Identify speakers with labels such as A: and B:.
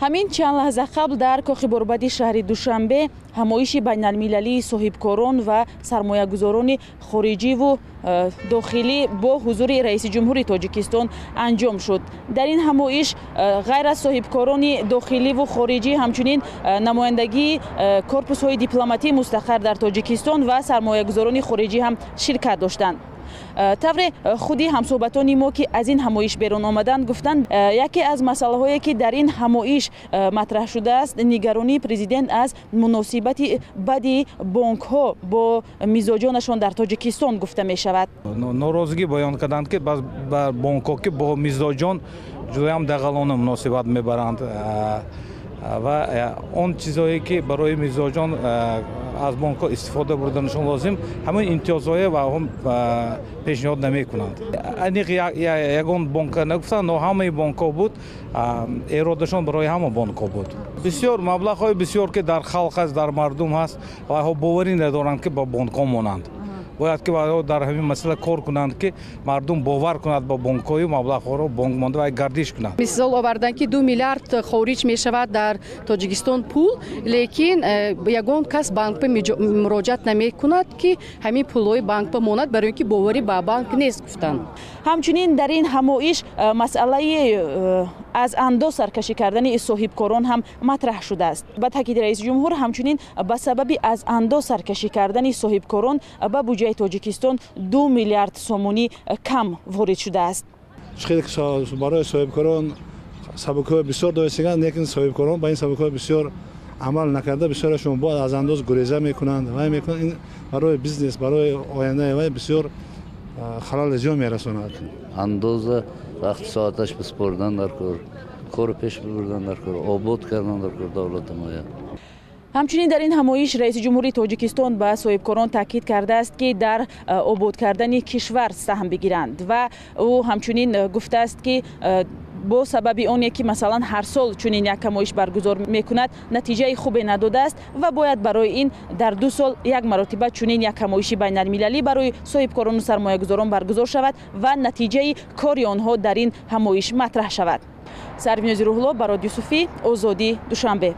A: Ҳамин чанд лаҳза қабл дар кохи борбади шаҳри Душанбе ҳамоиши байналмилалии соҳибкорон ва сармоягузорони хориҷиву дохилӣ бо ҳузури раиси ҷумҳури Тоҷикистон анҷом шуд. Дар ин ҳамоиш ғайр аз соҳибкорони дохиливу хориҷӣ, ҳамчунин намояндагии корпусҳои дипломатии мустақар дар Тоҷикистон ва сармоягузорони хориҷӣ ҳам ширкат доштанд. Тавре худи ҳамсӯҳбатони мо, ки аз ин ҳамоиш берун омаданд, гуфтанд, яке аз масъалаҳое, ки дар ин ҳамоиш матраҳ шудааст, нигаронии президент аз муносибати бади бонкҳо бо мизоҷонашон дар Тоҷикистон гуфта мешавад.
B: Норозигӣ баён карданд, ки бонкҳо, ки бо мизоҷон ҷудоям дағалона муносибат мебаранд ва он чизҳое, ки барои мизоҷон аз бонкҳо истифода бурданашон лозим, ҳамин имтиёзҳое ва он пешниҳод намекунанд. Аниқ ягон бонка нагуфтанд, но ҳамаи бонкҳо буд, эродашон барои ҳама бонкҳо буд. Бисёр маблағҳои бисёр, ки дар халқ аст, дар мардум ҳаст, вайҳо боварӣ надоранд, ки ба бонкҳо монанд. Бояд ки вайҳо дар ҳамин масъала кор кунанд, ки мардум бовар кунад ба бонкҳою маблағҳоро бонк монда ва гардиш кунад.
C: Мисол оварданд, ки 2 миллиард хориҷ мешавад дар Тоҷикистон пул, лекин ягон кас банк ба муроҷиат намекунад, ки ҳамин пулҳои банк ба монад, барои ин ки боварӣ ба банк нест, гуфтанд.
A: Ҳамчунин дар ин ҳамоиш масъалаи аз андоз саркашӣ кардани соҳибкорон ҳам матраҳ шудааст. Ба таъкиди раиси ҷумҳур, ҳамчунин ба сабаби аз андоз саркашӣ кардани соҳибкорон ба буҷаи Тоҷикистон 2 миллиард сомонӣ кам ворид шудааст.
D: Хеле барои соҳибкорон сабукиҳои бисёр доистаганд, лекин соҳибкорон ба ин сабукиҳои бисёр амал накарда, бисёрашон бояд аз андоз гуреза мекунанд, вай мекунанд. Ин барои бизнес, барои ояндаи вай бисёр халали зиён мерасонад.
E: Андоза вақти соаташ биспордан дар кор, кору пеш бибурдан дар кор, обод кардан дар кор давлата моя.
A: Ҳамчунин дар ин ҳамоиш раиси ҷумҳури Тоҷикистон ба соҳибкорон таъкид кардааст, ки дар обод кардани кишвар саҳм бигиранд, ва ӯ ҳамчунин гуфтааст, ки бо сабаби оне ки, масалан, ҳар сол чунин як ҳамоиш баргузор мекунад, натиҷаи хубе надодааст ва бояд барои ин дар 2 сол як маротиба чунин як ҳамоиши байналмилалӣ барои соҳибкорону сармоягузорон баргузор шавад ва натиҷаи кори онҳо дар ин ҳамоиш матраҳ шавад. Сарвинози Рӯҳулло, Барод Юсуфӣ, Озодӣ, Душанбе.